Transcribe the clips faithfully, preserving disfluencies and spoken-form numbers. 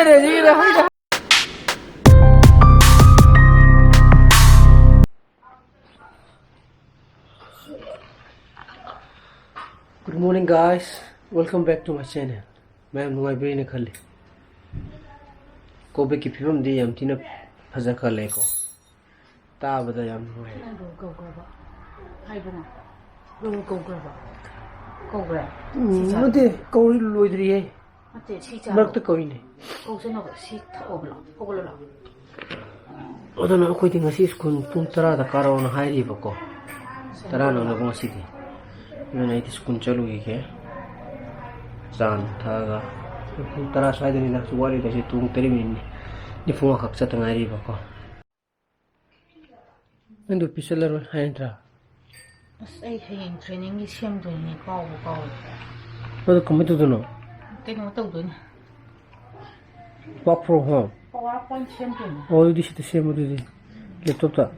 Good morning, guys. Welcome back to my channel. ꯃꯌꯥꯝ ꯅꯨꯡꯉꯥꯏꯕꯤꯔꯦꯅ ꯈꯜꯂꯤ꯫ ꯀꯣꯕꯦꯛꯀꯤ ꯐꯤꯕꯝꯗꯤ ꯌꯥꯝ ꯊꯤꯅ ꯐꯖꯈꯠꯂꯦꯀꯣ꯫ ꯇꯥꯕꯗ ꯌꯥꯝ ꯅꯨꯡꯉꯥꯏ꯫ ꯅꯪ ꯔꯣꯜ ꯀꯧꯈ꯭ꯔꯕ? ꯍꯥꯏꯕ꯭ꯔꯣ? ꯔꯣꯜ ꯀꯧꯈ꯭ꯔꯕ? ꯀꯧꯈ꯭ꯔꯦ? ꯎꯝ, ꯁꯤ ꯆꯥꯔꯣ꯫ ꯅꯠꯇꯦ, ꯀꯧꯔꯤ ꯂꯣꯏꯗ꯭ꯔꯤꯌꯦ꯫ ꯅꯠꯇꯦ, ꯁꯤ ꯆꯥꯔꯣ꯫ ꯃꯔꯛꯇ ꯀꯧꯔꯤꯅꯦ꯫ ꯀꯧꯁꯅꯣꯕ, ꯁꯤ ꯊꯛꯑꯣꯕ ꯂꯥꯎ, ꯍꯧꯒꯠꯂꯣ ꯂꯥꯎ꯫ ꯑꯗꯨꯅ ꯑꯩꯈꯣꯏꯗꯤ ꯉꯁꯤ ꯁ꯭ꯀꯨꯜ ꯄꯨꯡ ꯇꯔꯥꯗ ꯀꯥꯔꯛꯑꯣꯅ ꯍꯥꯏꯔꯤꯕꯀꯣ꯫ ꯇꯔꯥ ꯅꯪꯅꯕ ꯉꯁꯤꯗꯤ꯫ ꯑꯗꯨꯅ ꯑꯩꯗꯤ ꯁ꯭ꯀꯨꯜ ꯆꯠꯂꯨꯈꯤꯒꯦ꯫ ꯆꯥ ꯅꯨꯡ ꯊꯛꯑꯒ꯫ ꯄꯨꯡ ꯇꯔꯥ ꯁ꯭ꯋꯥꯏꯗꯅꯤꯅ ꯋꯥꯠꯂꯤꯗ, ꯁꯤ ꯄꯨꯡ ꯇꯔꯦꯠ ꯃꯤꯅꯤꯠ ꯅꯤꯐꯨ ꯃꯉꯥꯈꯛ ꯆꯠꯇ ꯉꯥꯏꯔꯤꯕꯀꯣ꯫ ꯅꯪꯗꯣ ꯄꯤꯁꯜꯂꯔꯣꯏ ꯍꯥꯏ ꯅꯠꯇ꯭ꯔꯥ? ꯑꯁ, ꯑꯩ ꯍꯌꯦꯡ ꯇ꯭ꯔꯦꯅꯤꯡꯒꯤ ꯁꯦꯝꯗꯣꯏꯅꯦ, ꯀꯥꯎꯕꯨ ꯀꯥꯎꯔꯦ꯫ ꯑꯗꯣ ꯀꯃꯥꯏꯅ ꯇꯧꯗꯣꯏꯅꯣ? ꯀꯩꯅꯣ ꯇꯧꯗꯣꯏꯅꯦ꯫ Work from home? Power point ꯁꯦꯝꯗꯣꯏꯅꯦ꯫ ꯑꯣ, ꯑꯗꯨꯗꯤ ꯁꯤꯗ ꯁꯦꯝꯃꯣ ꯑꯗꯨꯗꯤ, ꯂꯦꯞꯇꯣꯞꯇ꯫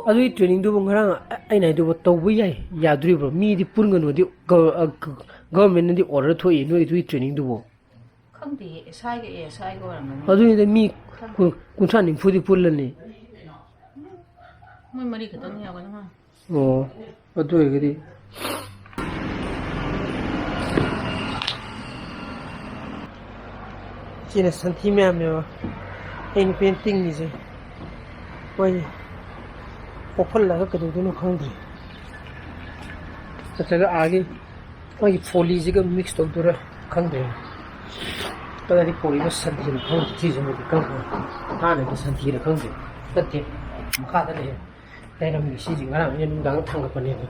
ꯑꯗꯨꯒꯤ ꯇ꯭ꯔꯦꯅꯤꯡꯗꯨꯕꯨ ꯉꯔꯥꯡ ꯑ-, ꯑꯩꯅ ꯍꯥꯏꯗꯨꯕꯨ ꯇꯧꯕ ꯌꯥꯏ, ꯌꯥꯗꯣꯔꯤꯕ꯭ꯔꯣ? ꯃꯤꯗꯤ ꯄꯨꯟꯒꯅꯨꯗꯤ ꯒ-, ꯑ, ꯒ-, ꯒꯚꯔꯟꯃꯦꯟꯠꯅꯗꯤ ꯑꯣꯔꯗꯔ ꯊꯣꯛꯏ, ꯅꯣꯏ ꯑꯗꯨꯒꯤ ꯇ꯭ꯔꯦꯅꯤꯡꯗꯨꯕꯨ꯫ ꯈꯪꯗꯦ, ꯑꯦꯁ ꯑꯥꯏꯒ ꯑꯦ ꯑꯦꯁ ꯑꯥꯏꯒ ꯑꯣꯏꯔꯝꯒꯅꯤ꯫ ꯑꯗꯨꯅꯤꯗ ꯃꯤ ꯈꯪꯗꯦ꯫ ꯀꯨꯟ-, ꯀꯨꯟꯊ꯭ꯔꯥ ꯅꯤꯐꯨꯗꯤ ꯄꯨꯜꯂꯅꯤ꯫ ꯃꯣꯏ ꯃꯔꯤ ꯈꯛꯇꯪ ꯌꯥꯎꯒꯅꯤ ꯃꯥ꯫ ꯑꯣ, ꯑꯗꯨ ꯑꯣꯏꯔꯒꯗꯤ ꯁꯤꯅ ꯁꯟꯊꯤ ꯃꯌꯥꯝꯅꯦꯕ ꯑꯩ ꯅꯨꯄꯤꯅ ꯇꯤꯡꯉꯤꯁꯦ꯫ ꯃꯣꯏ ꯄꯣꯞꯍꯜꯂꯒ ꯀꯩꯗꯧꯗꯣꯏꯅꯣ ꯈꯪꯗ꯭ꯔꯤ꯫ ꯅꯠꯇ꯭ꯔꯒ ꯑꯥꯒꯤ ꯃꯥꯒꯤ ꯐꯣꯂꯤꯁꯤꯒ ꯃꯤꯛꯁ ꯇꯧꯗꯣꯏꯔꯥ ꯈꯪꯗ꯭ꯔꯦ꯫ ꯀꯗꯥꯏꯗꯒꯤ ꯐꯣꯂꯤꯅꯣ ꯁꯟꯊꯤꯅꯣ ꯈꯪꯗ꯭ꯔꯦ꯫ ꯁꯤꯁꯦ ꯃꯣꯏꯒꯤ ꯀꯔꯝꯕ ꯍꯥꯟꯅꯒꯤ ꯁꯟꯊꯤꯔ ꯈꯪꯗ꯭ꯔꯦ꯫ ꯅꯠꯇꯦ, ꯃꯈꯥꯗ ꯂꯩ, ꯂꯩꯔꯝꯃꯤ꯫ ꯁꯤꯁꯦ ꯉꯔꯥꯡ ꯑꯩꯅ ꯅꯨꯡꯗꯥꯡ ꯊꯥꯡꯒꯠꯄꯅꯦꯕ꯫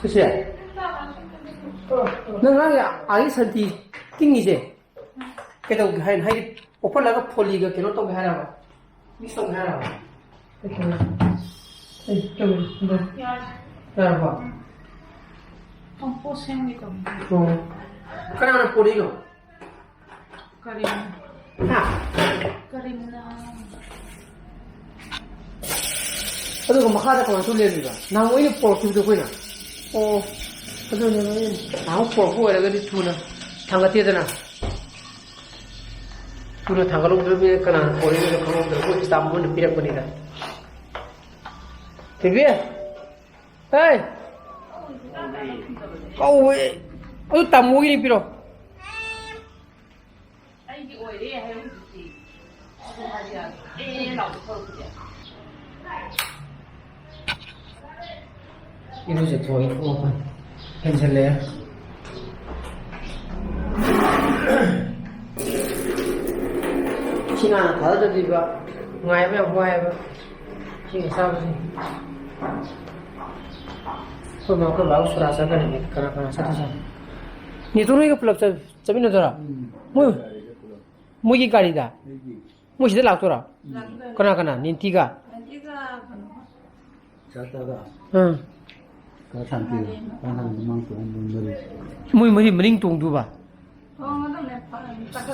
ꯁꯤꯁꯦ, ꯅꯪ ꯉꯔꯥꯡ ꯑꯥꯒꯤ ꯁꯟꯊꯤ ꯇꯤꯡꯉꯤꯁꯦ ꯀꯩꯗꯧꯒꯦ ꯍꯥꯏꯅꯣ? ꯍꯥꯏꯗꯤ ꯄꯣꯞꯍꯜꯂꯒ ꯐꯣꯂꯤꯒ ꯀꯩꯅꯣ ꯇꯧꯒꯦ ꯍꯥꯏꯔꯕ? ꯃꯤꯛꯁ ꯇꯧꯒꯦ ꯍꯥꯏꯔꯕ? ꯑꯩ ꯆꯨꯝꯃꯦ꯫ ꯑꯩ ꯆꯨꯝꯃꯦ꯫ ꯑꯗꯣ ꯌꯥꯔꯦ꯫ ꯌꯥꯔꯕꯣ? ꯎꯝ꯫ ꯀꯝꯄꯣꯁ ꯁꯦꯝꯒꯦ ꯇꯧꯕꯅꯦ꯫ ꯑꯣ꯫ ꯀꯅꯥꯅ ꯄꯣꯔꯤꯅꯣ? ꯀꯔꯤꯝ꯫ ꯍꯥ? ꯀꯔꯤꯝꯅ꯫ ꯑꯗꯨꯒ ꯃꯈꯥꯗ ꯀꯃꯥꯏꯅ ꯇꯧ ꯂꯩꯔꯝꯃꯤꯕ? ꯅꯍꯥꯟ ꯑꯩꯅ ꯄꯣꯔꯛꯈꯤꯕꯗꯣ ꯑꯩꯈꯣꯏꯅ꯫ ꯑꯣ, ꯑꯗꯨꯅꯦꯕ ꯑꯩꯅ ꯅꯍꯥꯟ ꯄꯣꯔꯛꯄ ꯑꯣꯏꯔꯒꯗꯤ ꯊꯨꯅ ꯊꯥꯡꯒꯠꯇꯦꯗꯅ꯫ ꯊꯨꯅ ꯊꯥꯡꯒꯠꯍꯧꯗ꯭ꯔꯕꯅꯤꯅ ꯀꯅꯥꯅ ꯄꯣꯔꯛꯏꯅꯣ ꯈꯪꯍꯧꯗ꯭ꯔꯦ꯫ ꯑꯩꯈꯣꯏ staff ꯑꯃꯅ ꯄꯤꯔꯛꯄꯅꯤꯗ꯫ ꯊꯣꯏꯕꯤ! ꯍꯦ! ꯀꯧꯋꯦ꯫ ꯑꯗꯨ ꯇꯥꯃꯣꯒꯤꯅꯤ, ꯄꯤꯔꯣ꯫ ꯑꯩꯒꯤ ꯑꯣꯏꯔꯦ ꯍꯥꯏꯌꯨ ꯍꯧꯖꯤꯛꯇꯤ꯫ ꯑꯗꯨ ꯍꯥꯏꯕ ꯌꯥꯗ꯭ꯔꯣ? ꯑꯦ ꯂꯥꯎꯕ ꯊꯣꯛꯂꯛꯄꯁꯦ꯫ ꯏꯔꯨꯖꯊꯣꯛꯑꯒ ꯊꯣꯛꯑꯣ꯫ ꯍꯦꯟꯖꯜꯂꯛꯑꯦ꯫ ꯁꯤ ꯉꯥꯅ ꯊꯥꯗꯗꯣꯏꯕ꯫ ꯉꯥꯏꯕ ꯌꯥꯝ ꯋꯥꯏꯑꯦꯕ꯫ ꯁꯤꯒ ꯆꯥꯕꯁꯦ꯫ ꯑꯩꯈꯣꯏ ꯃꯥ, ꯑꯩꯈꯣꯏ ꯕꯥ ꯁꯣꯔꯥ ꯆꯠꯈ꯭ꯔꯦꯅꯦ꯫ ꯀꯅꯥ ꯀꯅꯥ ꯆꯠꯇꯣꯏꯖꯥꯠꯅꯣ? ꯅꯦꯇꯣꯟ ꯍꯣꯏꯒ ꯄꯨꯂꯞ ꯆꯠ-, ꯆꯠꯃꯤꯟꯅꯗꯣꯏꯔꯥ? ꯎꯝ, ꯃꯣꯏ, ꯒꯥꯔꯤꯗ ꯄꯨꯂꯞ꯫ ꯃꯣꯏꯒꯤ ꯒꯥꯔꯤꯗ? ꯑꯩꯒꯤ꯫ ꯃꯣꯏ ꯁꯤꯗ ꯂꯥꯛꯇꯣꯏꯔꯥ? ꯂꯥꯛꯇꯣꯏꯅꯦ꯫ ꯀꯅꯥ ꯀꯅꯥ? ꯅꯦꯟꯇꯤꯒ? ꯅꯦꯟꯇꯤꯒ ꯀꯩꯅꯣꯒ꯫ ꯆꯠꯇꯒ꯫ ꯑꯥ꯫ ꯀꯥ ꯁꯥꯟꯇꯤ꯫ ꯀꯥ ꯁꯥꯟꯇꯤ ꯃꯥꯡ ꯇꯣꯡ ꯃꯔꯤ꯫ ꯃꯣꯏ ꯃꯔꯤ ꯃꯅꯤꯡ ꯇꯣꯡꯗꯨꯕ? ꯇꯣꯡꯒꯗꯕꯅꯦ꯫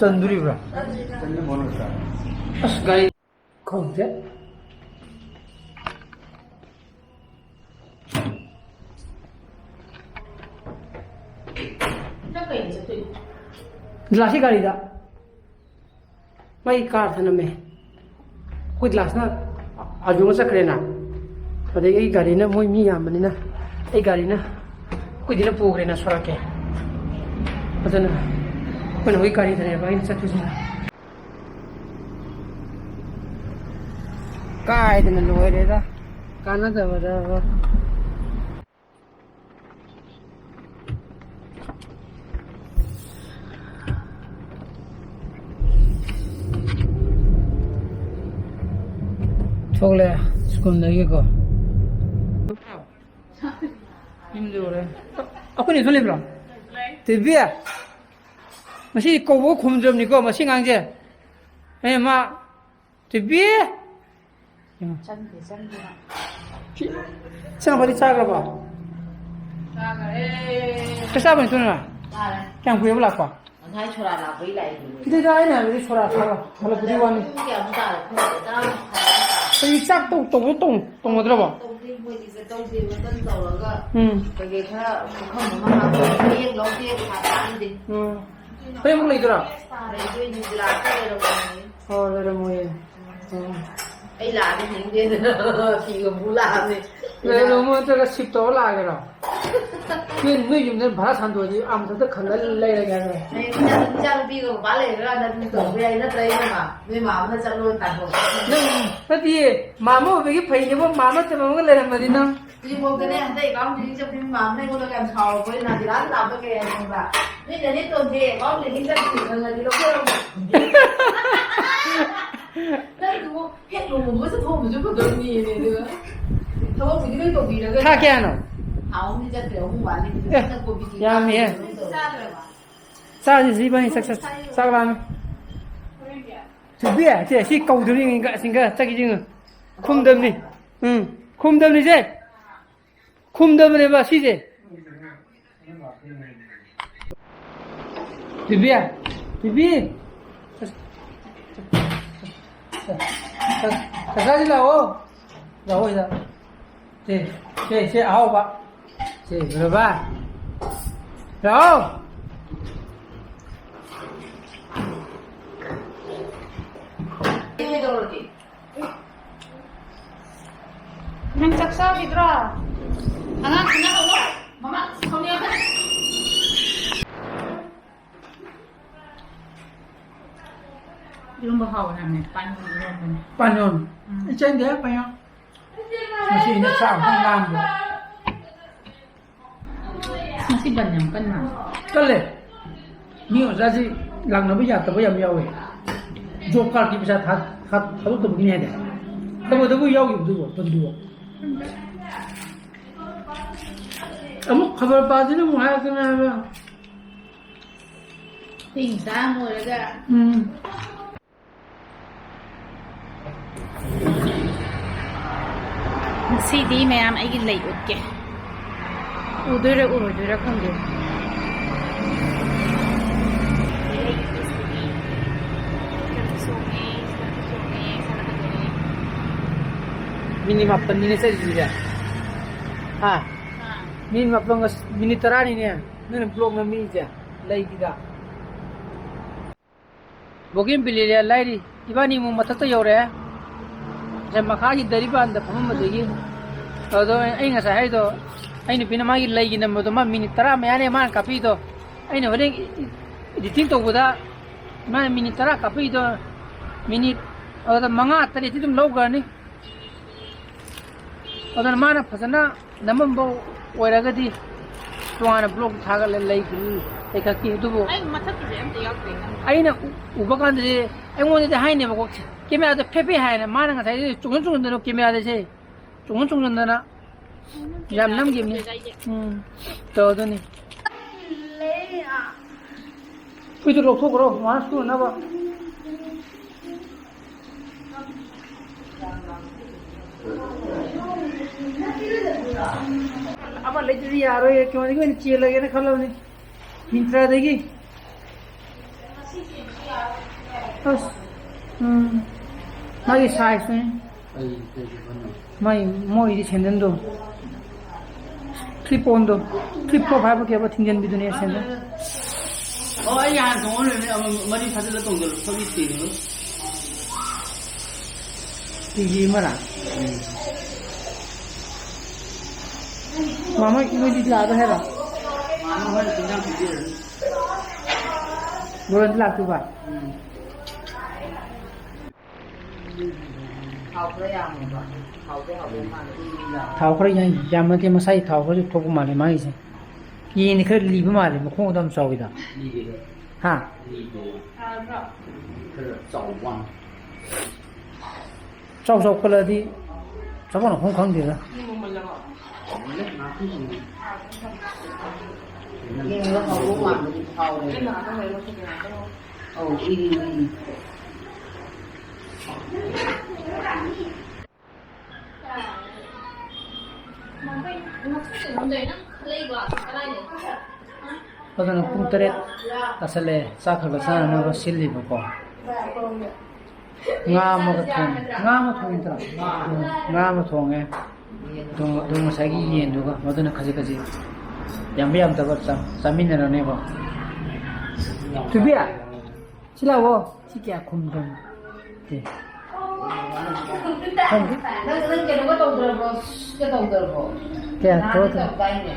ꯆꯟꯗꯣꯔꯤꯕ꯭ꯔꯥ? ꯆꯟꯗꯣꯔꯤꯕ꯭ꯔꯥ? ꯆꯟꯗꯣꯔꯤꯕ꯭ꯔꯥ? ꯑꯁ, ꯒꯥꯔꯤ ꯈꯪꯗꯦ꯫ ꯅꯪ ꯀꯩꯗ ꯆꯠꯇꯣꯏꯅꯣ? ꯂꯥꯛꯁꯤ ꯒꯥꯔꯤꯗ꯫ ꯃꯩ ꯀꯥꯔ ꯊꯅꯝꯃꯦ꯫ ꯑꯩꯈꯣꯏ ꯒ꯭ꯂꯥꯁꯅ ꯑꯥꯔꯖꯨꯅ ꯆꯠꯈ꯭ꯔꯦꯅ꯫ ꯑꯗꯒꯤ ꯑꯩ ꯒꯥꯔꯤꯅ, ꯃꯣꯏ ꯃꯤ ꯌꯥꯝꯕꯅꯤꯅ ꯑꯩ ꯒꯥꯔꯤꯅ ꯑꯩꯈꯣꯏꯗꯤꯅ ꯄꯨꯈ꯭ꯔꯦꯅ ꯁꯣꯔꯥꯛꯀꯦ꯫ ꯑꯗꯨꯅ ꯑꯩꯈꯣꯏꯅ ꯍꯧꯖꯤꯛ ꯒꯥꯔꯤꯗꯅꯦꯕ ꯑꯩꯅ ꯆꯠꯇꯣꯏꯁꯤꯅ꯫ ꯀꯥꯏꯗꯅ ꯂꯣꯏꯔꯦꯗ꯫ ꯀꯥꯟꯅꯗꯕꯗ꯫ ꯊꯣꯛꯂꯛꯑꯦ ꯁ꯭ꯀꯨꯜꯗꯒꯤꯀꯣ꯫ ꯌꯨꯝꯗ ꯌꯧꯔꯦ꯫ ꯑꯩꯈꯣꯏ ꯅꯦꯁꯨ ꯂꯩꯕ꯭ꯔꯣ? ꯇꯦꯕꯤ! ꯉꯁꯤ ꯀꯧꯕ ꯈꯨꯝꯗ꯭ꯔꯕꯅꯤꯀꯣ ꯃꯁꯤ ꯑꯉꯥꯡꯁꯦ꯫ ꯑꯩꯅ ꯃꯥ ꯇꯤꯕꯤ! ꯆꯪꯗꯦ, ꯆꯪꯗꯦ꯫ ꯁꯤ, ꯁꯤ ꯅꯝꯕꯔꯗꯤ ꯆꯥꯈ꯭ꯔꯕꯣ? ꯆꯥꯈ꯭ꯔꯦ꯫ ꯆꯥꯛ ꯆꯥꯕ ꯅꯠꯇ꯭ꯔꯣ ꯅꯪ? ꯆꯥꯔꯦ꯫ ꯀꯌꯥꯝ ꯀꯨꯏꯔꯕ ꯂꯥꯛꯄ? ꯉꯁꯥꯏ ꯁꯣꯔꯥ ꯂꯥꯛꯄꯩ ꯂꯥꯛꯏꯗꯨꯅꯦ꯫ ꯁꯤꯗꯩꯗ ꯑꯩꯅ ꯍꯥꯏꯕꯗꯤ ꯁꯣꯔꯥ ꯊꯥꯕ ꯍꯜꯂꯛꯄꯗꯤ ꯋꯥꯅꯤ꯫ ꯄꯨꯡ ꯀꯌꯥꯃꯨꯛ ꯇꯥꯔꯦ? ꯄꯨꯡ ꯇꯔꯥ ꯃꯈꯥꯏ ꯇꯥꯔꯦ꯫ ꯍꯧꯖꯤꯛ ꯆꯥꯛ ꯇꯧ-, ꯇꯧꯕ ꯇꯧ-, ꯇꯧꯅꯗ꯭ꯔꯕꯣ? ꯇꯧꯗꯦ, ꯃꯣꯏꯗꯤ ꯆꯠꯇꯧꯗꯦ, ꯃꯆꯟ ꯇꯧꯔꯒ ꯎꯝ꯫ ꯀꯩꯀꯩ ꯈꯔ ꯄꯨꯈꯝ ꯑꯃ ꯍꯥꯞꯄꯒ ꯍꯌꯦꯡ ꯂꯧꯒꯦ ꯄꯩꯁꯥ ꯇꯥꯛꯑꯝꯗꯦ꯫ ꯎꯝ꯫ ꯍꯌꯦꯡ ꯑꯃꯨꯛ ꯂꯩꯗꯣꯏꯔꯣ? ꯂꯩꯗꯣꯏꯅꯤ, ꯒꯤꯂꯥꯁꯇ ꯂꯩꯔꯝꯃꯣꯏꯌꯦ꯫ ꯑꯣ, ꯂꯩꯔꯝꯃꯣꯏꯌꯦ꯫ ꯎꯝ꯫ ꯑꯩ ꯂꯥꯛꯑꯗꯤ ꯍꯤꯡꯗꯦꯗꯅ ꯐꯤꯒ ꯄꯨ ꯂꯥꯛꯑꯕꯅꯦ꯫ ꯂꯩꯔꯝꯃꯣꯏ, ꯅꯠꯇ꯭ꯔꯒ shift ꯇꯧꯔ ꯂꯥꯛꯑꯒꯦꯔꯣ? ꯅꯣꯏ, ꯅꯣꯏ ꯌꯨꯝꯗ ꯚꯔꯥ ꯁꯥꯟꯗꯣꯛꯑꯗꯤ ꯑꯥ ꯃꯊꯛꯇ ꯈꯜꯂ ꯂꯩꯔꯒꯦ ꯍꯥꯏꯔꯣ? ꯍꯌꯦꯡ ꯏꯆꯥ-, ꯏꯆꯥꯅꯨꯄꯤꯒ ꯃꯄꯥ ꯂꯩꯔꯀꯥꯟꯗ ꯑꯗꯨꯝ ꯇꯧꯕ ꯌꯥꯏ, ꯅꯠꯇ꯭ꯔ ꯏꯕꯦꯝꯃ? ꯅꯣꯏ ꯃꯥ ꯑꯃꯅ ꯆꯠꯂꯣ ꯇꯥꯟꯊꯣꯛ꯫ ꯅꯪ, ꯅꯠꯇꯤꯌꯦ, ꯃꯥ ꯑꯃ ꯑꯣꯏꯕꯒꯤ ꯐꯩꯅꯦꯕꯣ, ꯃꯥ ꯑꯃ ꯇꯝꯃꯒ ꯂꯩꯔꯝꯃꯗꯤ ꯅꯪ꯫ ꯍꯧꯖꯤꯛꯐꯥꯎꯗꯅꯦ, ꯍꯟꯗꯛ account ꯂꯤꯡ ꯆꯠꯄꯒꯤ ꯃꯥ ꯑꯃꯅ ꯑꯩꯉꯣꯟꯗ ꯌꯥꯝ ꯁꯥꯎꯔꯕꯅꯦ, ꯅꯥꯗꯤꯔꯥꯗ ꯂꯥꯛꯄ ꯀꯩ ꯍꯥꯏ ꯈꯪꯕ꯭ꯔꯥ? ꯅꯣꯏ ꯅꯅꯦꯇꯣꯟꯁꯦ account ꯂꯤꯡ ꯆꯠꯄꯒꯤ ꯈꯪꯉꯗꯤ ꯂꯧꯖꯔꯝꯃꯣ꯫ ꯅꯪꯗꯨꯕꯨ ꯍꯦꯛ ꯂꯨꯍꯣꯡꯕꯒ ꯆꯠꯊꯣꯛꯑꯝꯕꯁꯨ ꯐꯗꯧꯅꯦꯅꯦ, ꯑꯗꯨꯒ ꯊꯕꯛꯄꯨꯗꯤ ꯂꯣꯏ ꯇꯧꯕꯤꯔꯒ ꯊꯥ ꯀꯌꯥꯅꯣ? ꯊꯥ ꯑꯍꯨꯝꯗꯤ ꯆꯠꯇ꯭ꯔꯦ, ꯑꯍꯨꯝ ꯋꯥꯠꯂꯤ꯫ ꯑꯦ, ꯅꯪ ꯀꯣꯕꯤ ꯆꯦ ꯌꯥꯝꯃꯤꯍꯦ꯫ ꯆꯥꯗ꯭ꯔꯕ? ꯆꯥꯁꯤ, ꯁꯤ ꯏꯕꯥꯅꯤ ꯆꯥꯛ ꯆꯥ-, ꯆꯥꯛ ꯂꯥꯝꯃꯦ꯫ ꯊꯣꯏꯕꯤ, ꯁꯦ, ꯁꯤ ꯀꯧꯗꯣꯔꯤ, ꯁꯤꯡꯒ, ꯁꯤꯡꯒ, ꯆꯠꯈꯤ, ꯁꯤꯡꯒ꯫ ꯈꯨꯝꯗꯕꯅꯤ꯫ ꯎꯝ, ꯈꯨꯝꯗꯕꯅꯤ, ꯁꯦ꯫ ꯈꯨꯝꯗꯕꯅꯦꯕ ꯁꯤꯁꯦ꯫ ꯊꯣꯏꯕꯤ, ꯊꯣꯏꯕꯤ꯫ ꯀꯀꯥꯁꯤ ꯂꯥꯛꯑꯣ꯫ ꯂꯥꯛꯑꯣ ꯁꯤꯗ꯫ ꯁꯦ, ꯁꯦ, ꯁꯦ ꯑꯍꯥꯎꯕ꯫ ꯁꯦ, ꯎꯔꯕ? ꯂꯥꯛꯑꯣ꯫ ꯀꯩꯗꯧꯔꯒꯦ? ꯅꯪ ꯆꯥꯛ ꯆꯥꯈꯤꯗ꯭ꯔꯣ? ꯑꯉꯥꯡ ꯈꯠꯅꯍꯧꯔꯣ꯫ ꯃꯃꯥ ꯁꯥꯎꯅꯤꯡꯉꯛꯀꯅꯤ꯫ ꯏꯔꯣꯝꯕ ꯍꯥꯎꯋꯦ ꯍꯥꯏꯕꯅꯦ, ꯄꯥꯟ ꯏꯔꯣꯝꯕꯅꯦ꯫ ꯄꯥꯟ ꯏꯔꯣꯝꯕ? ꯎꯝ꯫ ꯑꯩ ꯆꯥꯅꯤꯡꯗꯦ, ꯄꯥꯟ ꯏꯔꯣꯝꯕ꯫ ꯉꯁꯤ ꯑꯩꯅ ꯆꯥꯛ ꯑꯝꯇꯪ ꯂꯥꯝꯗ꯭ꯔꯦ꯫ ꯉꯁꯤ ꯕꯟ ꯌꯥꯝ ꯀꯟꯅ꯫ ꯀꯜꯂꯦ꯫ ꯃꯤ ꯑꯣꯖꯥꯁꯤ ꯂꯥꯛꯅꯕ ꯌꯥꯗꯕ ꯌꯥꯝ ꯌꯥꯎꯋꯦ꯫ Job cardꯀꯤ ꯄꯩꯁꯥ ꯊꯥ-, ꯊꯥ-, ꯊꯥꯗꯣꯛꯇꯕꯒꯤꯅꯦ ꯍꯥꯏꯗꯥꯏ? ꯀꯩꯅꯣꯗꯕꯨ ꯌꯥꯎꯈꯤꯕꯗꯨꯕꯣ, ꯕꯟꯗꯨꯕꯣ? ꯑꯃꯨꯛ ꯈꯕꯔ ꯄꯥꯁꯤꯅ ꯑꯃꯨꯛ ꯍꯥꯏꯔꯛꯇꯅ ꯍꯥꯏꯕ꯫ ꯊꯤꯡ ꯆꯥꯝ ꯑꯣꯏꯔꯒ꯫ ꯎꯝ꯫ ꯉꯁꯤꯗꯤ ꯃꯌꯥꯝ ꯑꯩꯒꯤ ꯂꯩ ꯎꯠꯀꯦ꯫ ꯎꯗꯣꯏꯔꯥ ꯎꯔꯣꯏꯗꯣꯏꯔꯥ ꯈꯪꯗꯦ꯫ ꯁꯤꯗ ꯆꯣꯡꯉꯦ, ꯁꯤꯗ ꯆꯣꯡꯉꯦ, ꯁꯤꯗ ꯆꯣꯡꯉꯦ꯫ ꯃꯤꯅꯤꯠ ꯃꯥꯄꯟꯅꯤꯅꯦ ꯆꯠꯂꯤꯁꯦ꯫ ꯍꯥ? ꯃꯤꯅꯤꯠ ꯃꯥꯄꯟꯒ ꯃꯤꯅꯤꯠ ꯇꯔꯥꯅꯤꯅꯦ ꯅꯪꯅ ꯕ꯭ꯂꯣꯛ ꯅꯝꯃꯤꯁꯦ ꯂꯩꯒꯤꯗ꯫ ꯕꯣꯒꯦꯟꯚꯤꯂꯤꯌꯥ ꯂꯥꯏꯔꯤ꯫ ꯏꯕꯥꯅꯤ ꯑꯃꯨꯛ ꯃꯊꯛꯇ ꯌꯧꯔꯛꯑꯦ꯫ ꯉꯁꯥꯏ ꯃꯈꯥꯒꯤ ꯗꯔꯤꯕꯥꯟꯗ ꯐꯝꯃꯝꯕꯗꯒꯤ꯫ ꯑꯗꯣ ꯑꯩ ꯉꯁꯥꯏ ꯍꯥꯏꯗꯣ, ꯑꯩ ꯅꯨꯄꯤꯅ ꯃꯥꯒꯤ ꯂꯩꯒꯤ ꯅꯝꯕꯔꯗꯣ ꯃꯥ ꯃꯤꯅꯤꯠ ꯇꯔꯥ ꯃꯌꯥꯅꯦ ꯃꯥꯅ ꯀꯥꯞꯄꯤꯗꯣ꯫ ꯑꯩꯅ ꯍꯣꯔꯦꯟ ꯏꯗꯤꯇꯤꯡ ꯇꯧꯕꯗ ꯃꯥꯅ ꯃꯤꯅꯤꯠ ꯇꯔꯥ ꯀꯥꯞꯄꯤꯗꯣ, ꯃꯤꯅꯤꯠ ꯑꯗꯨꯗ ꯃꯉꯥ ꯇꯔꯦꯠꯇꯤ ꯑꯗꯨꯝ ꯂꯧꯈ꯭ꯔꯅꯤ꯫ ꯑꯗꯨꯅ ꯃꯥꯅ ꯐꯖꯅ ꯅꯝꯃꯝꯕ ꯑꯣꯏꯔꯒꯗꯤ ꯇꯣꯉꯥꯟꯅ ꯕ꯭ꯂꯣꯛ ꯊꯥꯒꯠꯂ ꯂꯩꯈꯤꯅꯤ, ꯂꯩꯈꯠꯈꯤ꯫ ꯑꯗꯨꯕꯨ ꯑꯩ ꯃꯊꯛꯀꯤꯁꯦ ꯑꯝꯇ ꯌꯥꯎꯗ꯭ꯔꯦ꯫ ꯑꯩꯅ ꯎ-, ꯎꯕ ꯀꯥꯟꯗꯗꯤ ꯑꯩꯉꯣꯟꯗꯗꯤ ꯍꯥꯏꯅꯦꯕꯀꯣ, ꯀꯦꯃꯦꯔꯥꯗ ꯐꯦ ꯐꯦ ꯍꯥꯏꯅ, ꯃꯥꯅ ꯉꯁꯥꯏ ꯆꯣꯡꯁꯤꯟ ꯆꯣꯡꯁꯤꯟꯗꯅ ꯀꯦꯃꯦꯔꯥꯗꯁꯦ ꯆꯣꯡꯁꯤꯟ ꯆꯣꯡꯁꯤꯟꯗꯅ ꯌꯥꯝ ꯅꯝꯈꯤꯕꯅꯤ꯫ ꯎꯝ, ꯇꯧ ꯑꯗꯨꯅꯤ꯫ ꯐꯨꯔꯤꯠꯇꯨ ꯂꯧꯊꯣꯛꯈ꯭ꯔꯣ, ꯃꯥꯅ ꯁꯨꯅꯅꯕ꯫ ꯑꯃ ꯂꯩꯇ꯭ꯔꯗꯤ ꯌꯥꯔꯣꯏ, ꯀꯩꯅꯣꯗꯒꯤ ꯑꯣꯏꯅ ꯆꯦꯜꯂꯒꯦꯅ ꯈꯜꯂꯕꯅꯤ, ꯃꯤꯟꯇ꯭ꯔꯥꯗꯒꯤ꯫ ꯑꯁ, ꯎꯝ, ꯃꯥꯒꯤ ꯁꯥꯏꯖꯅꯦ꯫ ꯃꯥꯏ, ꯃꯣꯏꯗꯤ ꯁꯦꯟꯗꯟꯗꯣ, ꯐ꯭ꯂꯤꯞ ꯑꯣꯟꯗꯣ, ꯐ꯭ꯂꯤꯞ ꯐ꯭ꯂꯣꯞ ꯍꯥꯏꯕ ꯀꯩꯕ, ꯊꯤꯡꯖꯤꯟꯕꯤꯗꯨꯅꯦ ꯁꯦꯟꯗꯟ꯫ ꯑꯣ, ꯑꯩ ꯍꯥꯟꯅ ꯇꯣꯡꯉ ꯂꯩꯔꯝꯃꯦ, ꯑꯃ ꯃꯔꯤ ꯐꯥꯖꯤꯜꯂ ꯇꯣꯡꯖꯜꯂꯣ, ꯊꯧꯔꯤ ꯊꯤꯔꯨꯅꯨ꯫ ꯀꯦ ꯖꯤ ꯑꯃꯔꯥ? ꯃꯥꯃꯣꯏ, ꯃꯣꯏꯗꯤ ꯂꯥꯛꯑꯔꯣꯏ ꯍꯥꯏꯔꯣ? ꯃꯥꯃꯣ ꯍꯣꯏꯅ ꯏꯟꯖꯥꯡ ꯄꯤꯕꯤꯔꯅꯤ꯫ ꯕꯣꯔꯣꯟꯗꯤ ꯂꯥꯛꯇꯣꯏꯕ? ꯎꯝ꯫ ꯊꯥꯎ ꯈꯔ ꯌꯥꯝꯃꯦꯕ꯫ ꯊꯥꯎꯗꯤ ꯍꯥꯎꯗꯧ ꯃꯥꯜꯂꯦ꯫ ꯊꯥꯎ ꯈꯔ ꯌꯥꯝ-, ꯌꯥꯝꯃꯗꯤ ꯃꯁꯥꯒꯤ ꯊꯥꯎ ꯈꯔꯁꯨ ꯊꯣꯛꯄ ꯃꯥꯜꯂꯦ ꯃꯥꯒꯤꯁꯦ꯫ ꯌꯦꯟꯗꯤ ꯈꯔ ꯂꯤꯕ ꯃꯥꯜꯂꯦ, ꯃꯈꯣꯡ ꯑꯗꯨꯝ ꯆꯥꯎꯋꯤꯗ꯫ ꯂꯤꯗꯦꯗ꯫ ꯍꯥ? ꯂꯤꯗꯦꯕ꯫ ꯈꯔ ꯆꯥꯎꯕ ꯋꯥꯅꯤ꯫ ꯆꯥꯎ ꯆꯥꯎꯈꯠꯂꯛꯑꯗꯤ ꯆꯥꯐꯝ ꯂꯥꯛꯐꯝ ꯈꯪꯗꯦꯗ꯫ ꯌꯦꯡꯕꯗ ꯍꯥꯎꯕ ꯃꯥꯟꯕꯗꯤ ꯐꯥꯎꯋꯦ꯫ ꯑꯧ, ꯏꯔꯤ ꯏꯔꯤ꯫ ꯑꯗꯨꯅ ꯄꯨꯡ ꯇꯔꯦꯠ ꯇꯥꯁꯜꯂꯛꯑꯦ, ꯆꯥꯛ ꯈꯔ ꯈꯔ ꯆꯥꯅꯅꯕ ꯁꯤꯜꯂꯤꯕꯀꯣ꯫ ꯉꯥ ꯑꯃꯒ ꯊꯣꯡꯉꯦ꯫ ꯉꯥ ꯑꯃ ꯊꯣꯡꯉꯤꯗ꯭ꯔꯣ? ꯎꯝ, ꯉꯥ ꯑꯃ ꯊꯣꯡꯉꯦ꯫ ꯑꯗꯨ, ꯑꯗꯨ ꯉꯁꯥꯏꯒꯤ ꯌꯦꯟꯗꯨꯒ ꯃꯗꯨꯅ ꯈꯖꯤꯛ ꯈꯖꯤꯛ ꯌꯥꯝꯕ ꯌꯥꯝꯗꯕ ꯆꯥ-, ꯆꯥꯃꯤꯟꯅꯔꯅꯦꯕ꯫ ꯊꯣꯏꯕꯤ, ꯁꯤ ꯂꯥꯛꯑꯣ꯫ ꯁꯤ ꯀꯌꯥ ꯈꯨꯝꯗ꯭ꯔꯕꯅꯣ? ꯁꯤ꯫ ꯈꯪꯗꯦ꯫ ꯅꯪ, ꯅꯪ ꯀꯩꯅꯣꯒ ꯇꯧꯗ꯭ꯔꯕꯣ? ꯁꯤꯒ ꯇꯧꯗ꯭ꯔꯕꯣ? ꯀꯌꯥ ꯅꯍꯥꯟꯗꯤ ꯇꯧꯗ꯭ꯔꯕ? ꯇꯧꯗꯥꯏꯅꯦ?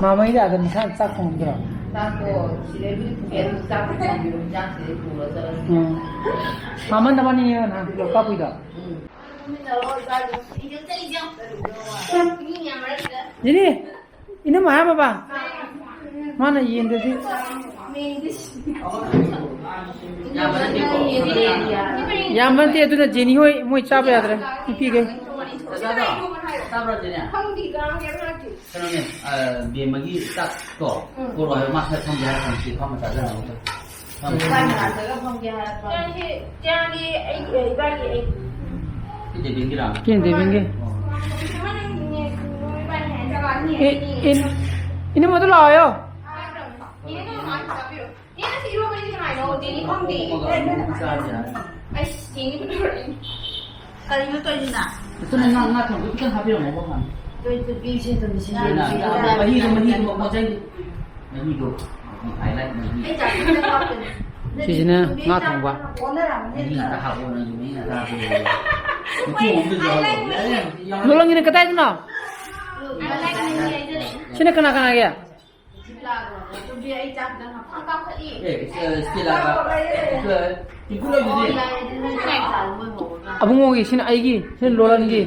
ꯃꯥꯃꯩꯗ ꯑꯗꯨꯝ ꯏꯁꯥꯅ ꯆꯥꯛ ꯊꯣꯡꯉꯝꯗ꯭ꯔꯣ? ꯆꯥꯛꯇꯣ ꯁꯤꯗꯩꯕꯨꯗꯤ ꯄꯨꯒꯦ, ꯑꯗꯨ ꯆꯥꯛꯇꯣ ꯊꯣꯡꯕꯤꯔꯣ, ꯏꯟꯖꯥꯡ ꯁꯤꯗꯩ ꯄꯨꯔ ꯆꯠꯂꯁꯤ꯫ ꯎꯝ꯫ ꯃꯥꯃꯟ ꯅꯕꯥꯅꯤꯅꯦ ꯅꯍꯥꯟ ꯂꯣꯛꯇꯥꯛ ꯄꯨꯏꯗꯣ? ꯎꯝ꯫ ꯖꯤꯅꯤ, ꯏꯅꯝꯃ ꯍꯥꯏ ꯕꯕꯥ꯫ ꯃꯥꯅ ꯌꯦꯟꯗꯗꯤ꯫ ꯌꯥꯝꯕ ꯅꯠꯇꯦ, ꯑꯗꯨꯅ ꯖꯦꯅꯤ ꯍꯣꯏ ꯃꯣꯏ ꯆꯥꯕ ꯌꯥꯗ꯭ꯔꯦ, ꯅꯨꯄꯤꯈꯩ꯫ ꯆꯥꯕ꯭ꯔꯣ? ꯆꯥꯕ꯭ꯔꯣ, ꯖꯦꯅꯤ? ꯀꯩꯅꯣꯅꯦ, ꯑ, ꯕꯦꯝꯃꯒꯤ ꯆꯥꯛꯇꯣ ꯎꯝ꯫ ꯄꯨꯔꯛꯑꯣ ꯍꯥꯏꯕ, ꯃꯥ ꯁꯤꯗ ꯊꯝꯒꯦ ꯍꯥꯏꯔ ꯊꯝꯁꯤ, ꯐꯝꯃ ꯆꯥꯖꯅꯕ꯫ ꯏꯕꯥꯅꯤ ꯉꯥꯛꯇꯒ ꯐꯝꯒꯦ ꯍꯥꯏꯔꯛꯄ꯫ ꯆꯦꯔꯪꯒꯤ, ꯆꯦꯔꯪꯒꯤ ꯑꯩ, ꯑꯦ, ꯏꯕꯥꯅꯤ ꯑꯩ꯫ ꯁꯤ ꯗꯦꯕꯤꯟꯒꯤꯔꯥ? ꯁꯤꯅ ꯗꯦꯕꯤꯟꯒꯤ꯫ ꯑꯣ꯫ ꯏꯕꯥꯅꯤ ꯍꯥꯏꯅ ꯆꯥꯕ ꯑꯅꯤ ꯑꯦ, ꯍꯥꯏꯅꯤ꯫ ꯑꯦ, ꯏꯅꯝꯃꯗꯣ ꯂꯥꯛꯑꯣ꯫ ꯏꯅꯦ, ꯅꯪ ꯃꯥ ꯆꯥꯕꯤꯔꯣ꯫ ꯏꯅꯦ, ꯅꯪ ꯁꯤ ꯏꯔꯣꯟꯕꯁꯤ ꯀꯅꯥꯏꯅꯣ? ꯗꯦꯅꯤ ꯈꯪꯗꯦ꯫ ꯊꯣꯡꯉꯒ ꯑꯃꯨꯛ ꯆꯥꯁꯦ ꯍꯥꯏꯔ꯫ ꯑꯩꯁ, ꯗꯦꯅꯤ ꯄꯨꯊꯣꯔꯛꯏꯅꯦ꯫ ꯀꯔꯤꯅꯣ ꯇꯧꯔꯤꯁꯤꯅ? ꯑꯗꯨꯅ ꯉꯥ, ꯉꯥ ꯊꯣꯡꯕ ꯈꯤꯇꯪ ꯍꯥꯞꯄꯤꯔꯝꯃꯣ, ꯃꯉꯣꯟꯗ꯫ ꯇꯣꯏ ꯇꯨꯄꯤꯁꯦ ꯑꯗꯨꯝ ꯁꯤꯖꯤꯟꯅ-, ꯃꯍꯤꯗꯣ, ꯃꯍꯤꯗꯣ ꯃꯉꯣꯟꯗ ꯆꯪꯗꯦ꯫ ꯃꯍꯤꯗꯣ, ꯃꯍꯤ, highlight ꯃꯍꯤ꯫ ꯑꯩ ꯆꯥꯛ ꯈꯤꯇꯪ ꯍꯥꯞꯄꯅꯦ꯫ ꯁꯤꯁꯤꯅ ꯉꯥ ꯊꯣꯡꯕ꯫ ꯑꯣꯟꯅꯔꯝꯃꯅꯤ꯫ ꯃꯍꯤ ꯉꯥꯛꯇ ꯍꯥꯞꯄꯣ, ꯅꯪꯁꯨ ꯃꯍꯤ ꯉꯥꯛꯇ ꯍꯥꯞꯄꯣ꯫ ꯃꯇꯨꯝ ꯑꯃꯗꯁꯨ ꯌꯥꯎꯍꯜꯂꯣ꯫ ꯌꯥꯔꯦ, ꯌꯥꯔꯦ꯫ ꯂꯣꯂꯪꯒꯤꯅ ꯀꯗꯥꯏꯗꯅꯣ? Highlight ꯃꯍꯤ ꯍꯥꯏꯖꯔꯦ꯫ ꯁꯤꯅ ꯀꯅꯥ ꯀꯅꯥꯒꯤ? ꯑꯦ, ꯏꯁ-, ꯏꯁꯇꯦꯂꯥꯒ, ꯇꯤꯡꯀꯨ ꯂꯩꯗꯨꯗꯤ꯫ ꯑꯕꯨꯡꯉꯣꯒꯤ, ꯁꯤꯅ ꯑꯩꯒꯤ, ꯁꯤꯅ ꯂꯣꯂꯟꯒꯤ꯫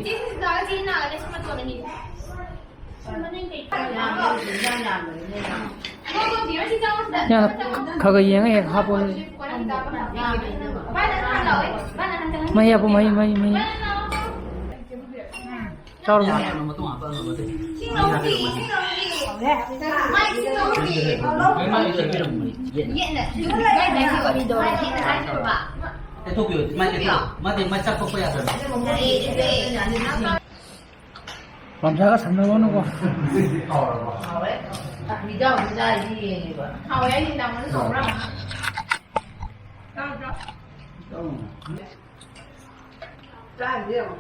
ꯌꯥꯝꯅ ꯈ-, ꯈ-, ꯈ ꯌꯦꯡꯉ ꯍꯦꯛ ꯍꯥꯞꯄꯣ꯫ ꯃꯍꯤ ꯍꯥꯞꯄꯣ, ꯃꯍꯤ, ꯃꯍꯤ, ꯃꯍꯤ꯫ ꯆꯥꯔꯣ꯫ ꯌꯥꯔꯦ, ꯃꯇꯨꯡ ꯍꯥꯞꯄꯛꯑꯅꯨ, ꯃꯇꯨꯡ꯫ ꯃꯍꯤ ꯍꯥꯞꯄꯤꯔꯝꯃꯣ, ꯃꯍꯤ꯫ ꯌꯦꯠꯅ꯫ ꯃꯍꯤ ꯍꯥꯞꯄꯤꯔꯝꯃꯣ, ꯃꯍꯤ꯫ ꯌꯦꯠꯅ꯫ ꯇꯩꯊꯣꯛꯄꯤꯌꯣ, ꯃꯥꯏ ꯇꯩꯊꯣꯛꯄꯤꯌꯣ꯫ ꯃꯥꯗꯤ ꯃꯥꯏ ꯆꯥꯛ ꯇꯣꯛꯄ ꯌꯥꯗꯕꯅꯦ꯫ ꯂꯝꯖꯥꯒ ꯁꯝꯅꯔꯣꯅꯨꯀꯣ꯫ ꯃꯤꯖꯥꯎ ꯃꯤꯖꯥꯎꯗꯤ ꯌꯦꯡꯉꯦꯕ꯫ ꯍꯥꯎꯋꯦ, ꯑꯩꯗꯤ ꯅꯪꯉꯣꯟꯗ ꯇꯧꯕ꯭ꯔꯥ? ꯆꯥꯎ, ꯆꯥꯎ꯫ ꯆꯥꯔꯤꯁꯦ ꯌꯦꯡꯉꯣ꯫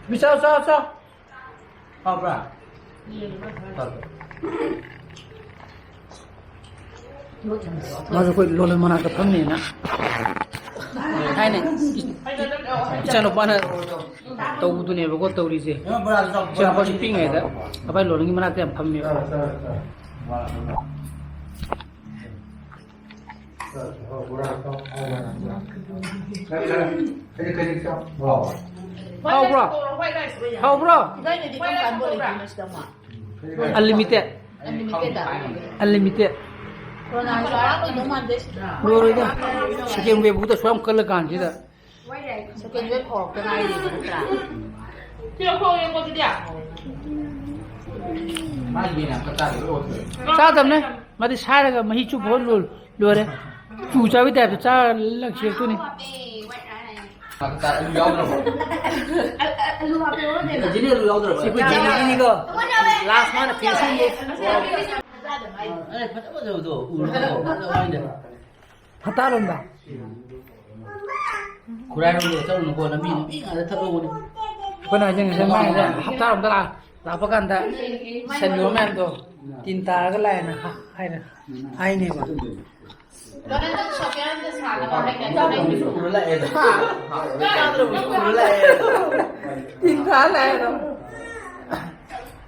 ꯃꯤ ꯆꯥꯎ, ꯆꯥꯎ, ꯆꯥꯎ꯫ ꯍꯥꯎꯕ꯭ꯔꯥ? ꯌꯦꯡꯉꯦ꯫ ꯍꯥꯎꯕ꯭ꯔꯥ? ꯃꯥꯁꯨ ꯑꯩꯈꯣꯏ ꯂꯣꯂꯟ ꯃꯅꯥꯛꯇ ꯐꯝꯅꯦꯅ ꯊꯥꯏꯅ ꯏꯆꯥꯅꯨꯄꯥꯅ ꯇꯧꯕꯗꯨꯅꯦꯕꯀꯣ ꯇꯧꯔꯤꯁꯦ꯫ ꯏꯆꯥꯅꯨꯄꯥꯁꯨ ꯄꯤꯛꯏꯉꯩꯗ ꯑꯩꯈꯣꯏ ꯂꯣꯂꯟꯒꯤ ꯃꯅꯥꯛꯇ ꯌꯥꯝ ꯐꯝꯃꯦꯕ꯫ ꯍꯥꯎꯕ꯭ꯔꯣ? ꯍꯥꯎꯕ꯭ꯔꯣ? ꯏꯕꯥꯅꯤꯗꯤ ꯀꯔꯝ ꯀꯥꯟ ꯕꯣꯜ ꯂꯩꯗꯣꯏꯅꯣ ꯁꯤꯗ ꯑꯃꯨꯛ? Unlimited꯫ Unlimited꯫ Unlimited꯫ ꯔꯣꯅꯥꯜꯗꯣ ꯑꯔꯥꯡ ꯑꯣꯏꯗꯧ ꯃꯥꯟꯗꯦ ꯁꯤꯗ꯫ ꯂꯣꯏꯔꯦꯗ꯫ Second wave ꯕꯨꯛꯇ ꯑꯁꯨꯛ ꯌꯥꯝ ꯀꯜꯂ ꯀꯥꯟꯁꯤꯗ꯫ Second wave ꯍꯧꯔꯛꯇ ꯉꯥꯏꯔꯤꯕ ꯅꯠꯇ꯭ꯔꯥ? ꯆꯥꯗꯕꯅꯦ꯫ ꯃꯥꯗꯤ ꯁꯥꯏꯔꯒ ꯃꯍꯤ ꯆꯨꯞꯄ ꯂꯣꯏ-, ꯂꯣꯏꯔꯦ꯫ ꯆꯨ ꯆꯥꯕꯩ ꯇꯥꯏꯞꯇ ꯆꯥꯔ ꯂꯪꯁꯤꯔꯛꯇꯣꯏꯅꯤ꯫ ꯑꯂꯨ ꯍꯥꯞꯄꯦ, ꯑꯣꯟꯗꯦ꯫ ꯖꯤꯅꯤ ꯑꯂꯨ ꯌꯥꯎꯗ꯭ꯔꯕ? ꯁꯤ ꯑꯩꯈꯣꯏ ꯖꯤꯅꯤꯒꯤꯅꯤꯀꯣ꯫ Last ꯃꯥꯅ finishing move꯫ ꯑꯦ, ꯐꯖ ꯐꯖꯕꯗꯣ ꯎꯔꯕꯣ? ꯐꯖꯕ ꯍꯥꯏꯅꯦ꯫ ꯍꯞꯇꯥꯔꯣꯝꯗ꯫ ꯈꯨꯔꯥꯏꯔꯣꯝꯗ ꯆꯠꯂꯨꯅꯨꯀꯣ, ꯂꯝꯕꯤ ꯅꯨꯄꯤ ꯉꯥꯛꯇ ꯊꯠꯍꯧꯕꯅꯤ꯫ ꯑꯩꯈꯣꯏꯅ ꯍꯥꯏꯖꯦ ꯉꯁꯥꯏ ꯃꯥ ꯍꯥꯏꯖꯦ ꯍꯞꯇꯥꯔꯣꯝꯗ ꯂꯥꯛ-, ꯂꯥꯛꯄ ꯀꯥꯟꯗ ꯁꯟ ꯌꯣꯟ ꯃꯌꯥꯝꯗꯣ ꯇꯤꯟ ꯇꯥꯔꯒ ꯂꯥꯛꯑꯦꯅ ꯍꯥ-, ꯍꯥꯏꯅ ꯍꯥꯏꯅꯦꯕ꯫ ꯀꯩꯅꯣ ꯅꯪ ꯁꯣꯐꯤꯌꯥꯟꯗ ꯁꯥꯟꯅꯕ ꯍꯥꯏꯅ ꯆꯥꯗ꯭ꯔꯕꯁꯨ ꯎꯔ ꯂꯥꯛꯑꯦꯗꯣ꯫ ꯍꯥ? ꯆꯥꯗ꯭ꯔꯕꯁꯨ ꯎꯔ ꯂꯥꯛꯑꯦꯗꯣ꯫ ꯇꯤꯟ ꯇꯥꯔ ꯂꯥꯛꯑꯦꯗꯣ꯫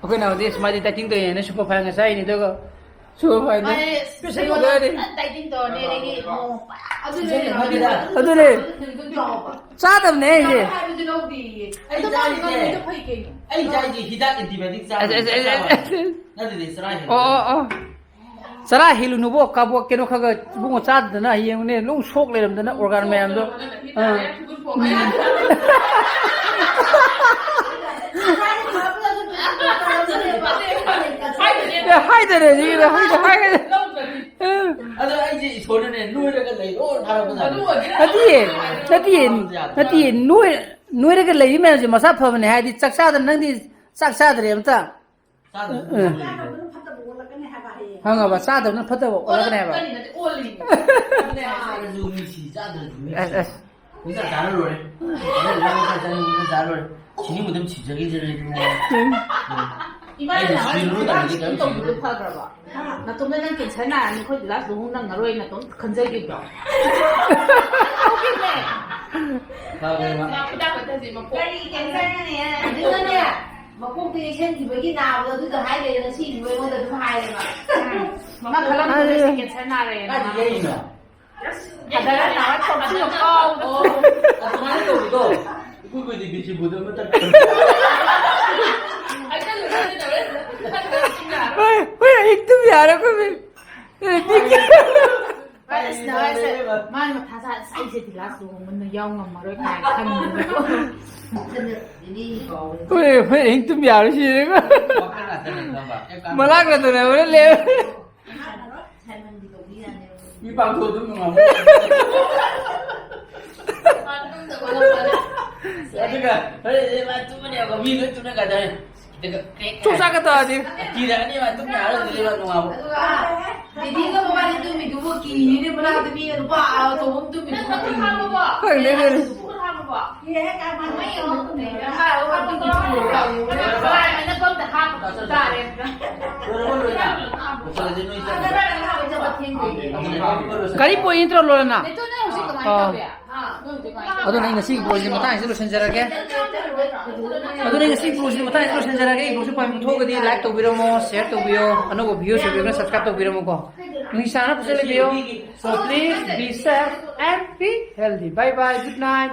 ꯑꯩꯈꯣꯏꯅ ꯍꯧꯖꯤꯛ ꯁꯨꯃꯥꯏꯅ dieting ꯇꯧꯔꯤꯅꯦꯅ super fine ꯉꯁꯥꯏ ꯍꯥꯏꯅꯤ, ꯑꯗꯨꯒ super fine ꯗꯣ ꯃꯥꯅꯦ, pressure cooker ꯗ꯫ Dieting ꯇꯧꯔꯅꯤ, ꯑꯗꯒꯤ ꯅꯣꯡꯃ ꯄꯨꯔꯥ ꯑꯗꯨꯅꯦ, ꯑꯗꯨꯅꯦ꯫ ꯆꯥꯗꯕꯅꯦ ꯑꯩꯁꯦ꯫ ꯍꯥꯏꯕꯗꯤ ꯂꯧꯗꯦꯌꯦ꯫ ꯑꯩ ꯑꯗꯨ ꯆꯥꯔꯤꯁꯦ, ꯃꯥꯅ ꯐꯩ ꯀꯩꯅꯣ꯫ ꯑꯩ ꯆꯥꯔꯤꯁꯦ ꯍꯤꯗꯥꯛ antibiotic ꯆꯥꯕ꯫ ꯑꯁ, ꯑꯁ, ꯑꯁ, ꯑꯁ꯫ ꯅꯠꯇ꯭ꯔꯗꯤ ꯆꯔꯥ ꯍꯦꯜꯂꯦ꯫ ꯑꯣ, ꯑꯣ, ꯑꯣ꯫ ꯆꯔꯥ ꯍꯦꯜꯂꯨꯅꯨꯕꯣ, ꯀꯥꯕꯣꯛ ꯀꯩꯅꯣ ꯈꯔ ꯈꯔ ꯏꯕꯨꯡꯉꯣ ꯆꯥꯗꯗꯅ ꯍꯌꯦꯡꯅꯦ ꯂꯣꯏ ꯁꯣꯛ ꯂꯩꯔꯝꯗꯅ organ ꯃꯌꯥꯝꯗꯣ꯫ ꯑꯥ꯫ ꯎꯝ꯫ ꯑꯦ, ꯍꯥꯏꯗꯔꯦ, ꯁꯤꯒꯤꯗ ꯍꯥꯏꯗ-, ꯍꯥꯏꯗꯔꯦ꯫ ꯑꯗꯣ ꯑꯩꯁꯦ ꯏꯁꯣꯔꯅꯅꯦ ꯅꯣꯏꯔꯒ ꯂꯩꯔꯣ ꯊꯥꯔꯛꯄꯖꯥꯠꯅꯤ꯫ ꯅꯠꯇꯤꯌꯦ, ꯅꯠꯇꯤꯌꯦ, ꯅꯠꯇꯤꯌꯦ, ꯅꯣꯏ-, ꯅꯣꯏꯔꯒ ꯂꯩꯔꯤ ꯃꯌꯥꯝꯁꯦ ꯃꯁꯥ ꯐꯕꯅꯦ ꯍꯥꯏꯗꯤ ꯆꯥꯛ ꯆꯥꯗꯅ ꯅꯪꯗꯤ ꯆꯥꯛ ꯆꯥꯗ꯭ꯔꯦ ꯑꯝꯇ꯫ ꯆꯥꯗꯕꯗꯨꯅ ꯐꯠꯇꯕ ꯑꯣꯜꯂꯛꯀꯅꯤ ꯍꯥꯏꯕ ꯍꯌꯦꯡ꯫ ꯈꯪꯉꯕ? ꯆꯥꯗꯕꯅ ꯐꯠꯇꯕ ꯑꯣꯜꯂꯛꯀꯅꯤ ꯍꯥꯏꯕ꯫ ꯑꯣꯜꯂꯛꯀꯅꯤ ꯅꯠꯇꯦ, ꯑꯣꯜꯂꯤꯅꯤ꯫ ꯑꯗꯨꯅꯦ ꯍꯥꯏꯁꯦ꯫ ꯆꯥꯔꯁꯨ ꯃꯤꯁꯤ, ꯆꯥꯗ꯭ꯔꯁꯨ ꯃꯤꯁꯤ꯫ ꯑꯁ, ꯑꯁ꯫ ꯄꯨꯡꯆꯥ ꯆꯥꯔ ꯂꯣꯏꯔꯦ꯫ ꯆꯥꯅꯤꯡꯕ ꯆꯥꯔ ꯂꯣꯏꯔꯦ꯫ ꯁꯤꯅꯤꯡꯕ ꯑꯗꯨꯝ ꯁꯤꯖꯈꯤꯖꯔꯦ꯫ ꯎꯝ꯫ ꯏꯃꯥꯅ ꯑꯩꯅ ꯅꯍꯥꯟ ꯁꯤꯔꯨꯔꯣ ꯍꯤꯗꯥꯛ ꯇꯧꯔꯗꯤ ꯀꯔꯤꯝ ꯇꯧꯕꯗꯣ ꯁꯤꯔꯨꯔꯣ꯫ ꯐꯈ꯭ꯔꯕ? ꯅꯇꯣꯝꯇ ꯅꯪ ꯀꯦꯟꯁꯔ ꯅꯥꯔꯅꯤ, ꯑꯩꯈꯣꯏ ꯗꯗꯥ ꯂꯨꯍꯣꯡ ꯅꯪꯉꯔꯣꯏ, ꯅꯇꯣꯝ ꯈꯟꯖꯈꯤꯕꯗꯣ꯫ ꯐꯈ꯭ꯔꯦꯕ꯫ ꯍꯤꯗꯥꯛ ꯈꯛꯇꯁꯦ ꯃꯈꯣꯡ꯫ ꯀꯔꯤ ꯀꯦꯟꯁꯔꯅꯣꯅꯦ? ꯑꯗꯨꯅꯅꯦ, ꯃꯀꯣꯛꯇ ꯌꯩꯁꯟꯈꯤꯕꯒꯤ ꯅꯥꯕꯗꯣ ꯑꯗꯨꯗꯣ ꯍꯥꯏ ꯂꯩꯔꯦ, ꯉꯁꯤꯁꯨ ꯑꯩꯉꯣꯟꯗ ꯑꯗꯨꯝ ꯍꯥꯏꯌꯦꯕ꯫ ꯎꯝ꯫ ꯃꯥ ꯈꯜꯂꯝꯕꯗꯨꯗ ꯑꯗꯨ ꯀꯦꯟꯁꯔ ꯅꯥꯔꯦꯅ꯫ ꯀꯥꯏꯗ ꯌꯩꯔꯤꯅꯣ? ꯐꯖꯅ ꯅꯥꯔ ꯇꯧꯕꯁꯨ ꯌꯥꯝ ꯀꯥꯎꯕꯗꯣ꯫ ꯑꯣ, ꯑꯗꯨꯃꯥꯏꯅ ꯇꯧꯕꯗꯣ꯫ ꯑꯩꯈꯣꯏ ꯀꯣꯏꯗꯤ ꯕꯤꯁꯤꯕꯨꯗ ꯑꯃ ꯇꯠꯈ꯭ꯔꯦ꯫ ꯍꯣꯏ, ꯍꯣꯏ, ꯑꯩ ꯇꯨꯝ ꯌꯥꯔꯦ, ꯑꯩꯈꯣꯏ ꯃꯤ꯫ ꯑꯁ, ꯅꯍꯥꯟꯁꯦ ꯃꯥꯅ ꯃꯊꯥ ꯁꯥ-, ꯑꯁ, ꯑꯩꯁꯦ ꯗꯤꯂꯥꯁ ꯂꯨꯍꯣꯡꯕꯗ ꯌꯥꯎ ꯉꯝꯃꯔꯣꯏ ꯀꯥꯏꯅ ꯈꯟꯕꯅꯦꯕ꯫ ꯍꯣꯏ, ꯍꯣꯏ, ꯑꯍꯤꯡ ꯇꯨꯝ ꯌꯥꯔꯣꯏ ꯁꯤꯅꯦꯕ꯫ ꯋꯥꯈꯜ ꯉꯥꯛꯇꯅꯦ ꯈꯪꯕ꯫ ꯃꯂꯥꯛ ꯅꯠꯇꯅ ꯍꯣꯔꯦꯟ ꯂꯩ꯫ ꯃꯤ ꯄꯥꯡꯊꯣꯛ ꯑꯗꯨꯝ ꯅꯨꯡꯉꯥꯏ꯫ ꯑꯗꯨꯒ ꯍꯣꯔꯦꯟ ꯃꯥ ꯇꯨꯝꯃꯅꯦꯕ, ꯃꯤ ꯂꯣꯏ ꯇꯨꯝꯅ ꯀꯥꯟꯗ꯫ ꯆꯨꯛ ꯆꯥꯛꯀ ꯇꯧꯔꯗꯤ꯫ ꯀꯤꯔꯛꯑꯅꯤ ꯃꯥ ꯇꯨꯝ ꯌꯥꯔꯣꯏ ꯑꯗꯨꯗꯤ ꯃꯥ ꯅꯨꯡꯉꯥꯏꯕ꯫ ꯑꯗꯨꯒ ꯗꯤꯗꯤꯒ ꯃꯕꯥꯅꯤ ꯇꯨꯝꯃꯤꯗꯨꯕꯨ ꯀꯤꯔꯤꯅꯦ ꯃꯅꯥꯛꯇ ꯃꯤ ꯅꯨꯄꯥ ꯑꯆꯧꯕ ꯑꯃ ꯇꯨꯝꯃꯤꯗꯨꯕꯨ ꯀꯤꯔꯤꯅꯦ꯫ ꯈꯪꯗꯦ ꯑꯗꯨꯗꯤ꯫ ꯂꯣꯏꯔꯕꯣ ꯂꯣꯏꯅ? ꯂꯣꯏꯁꯜꯂꯁꯤ ꯅꯣꯏ ꯆꯠꯂꯣ꯫ ꯒꯥꯔꯤ ꯄꯣꯏꯟ ꯅꯠꯇ꯭ꯔꯣ ꯂꯣꯏꯔꯅ? ꯑꯥ꯫ ꯑꯗꯨꯅ ꯑꯩ ꯉꯁꯤꯒꯤ ꯕ꯭ꯂꯣꯒꯁꯦ ꯃꯇꯥꯡꯁꯤꯗ ꯂꯣꯏꯁꯤꯟꯖꯔꯒꯦ꯫ ꯑꯗꯨꯅ ꯑꯩ ꯉꯁꯤꯒꯤ ꯕ꯭ꯂꯣꯒꯁꯦ ꯃꯇꯥꯡꯁꯤꯗ ꯂꯣꯏꯁꯤꯟꯖꯔꯒꯦ꯫ ꯑꯩ ꯕ꯭ꯂꯣꯒꯁꯦ ꯄꯥꯝꯕ ꯊꯣꯛꯑꯒꯗꯤ ꯂꯥꯏꯛ ꯇꯧꯕꯤꯔꯝꯃꯣ, ꯁꯤꯌꯔ ꯇꯧꯕꯤꯌꯣ, ꯑꯅꯧꯕ ꯚꯤꯌꯨꯁ ꯑꯣꯏꯕꯤꯔꯒꯅ ꯁꯕꯁꯀ꯭ꯔꯥꯏꯕ ꯇꯧꯕꯤꯔꯝꯃꯣꯀꯣ꯫ ꯅꯨꯡꯁꯥꯅ ꯐꯖꯅ ꯂꯩꯕꯤꯌꯣ꯫ So please be safe and be healthy. Bye bye. Good night.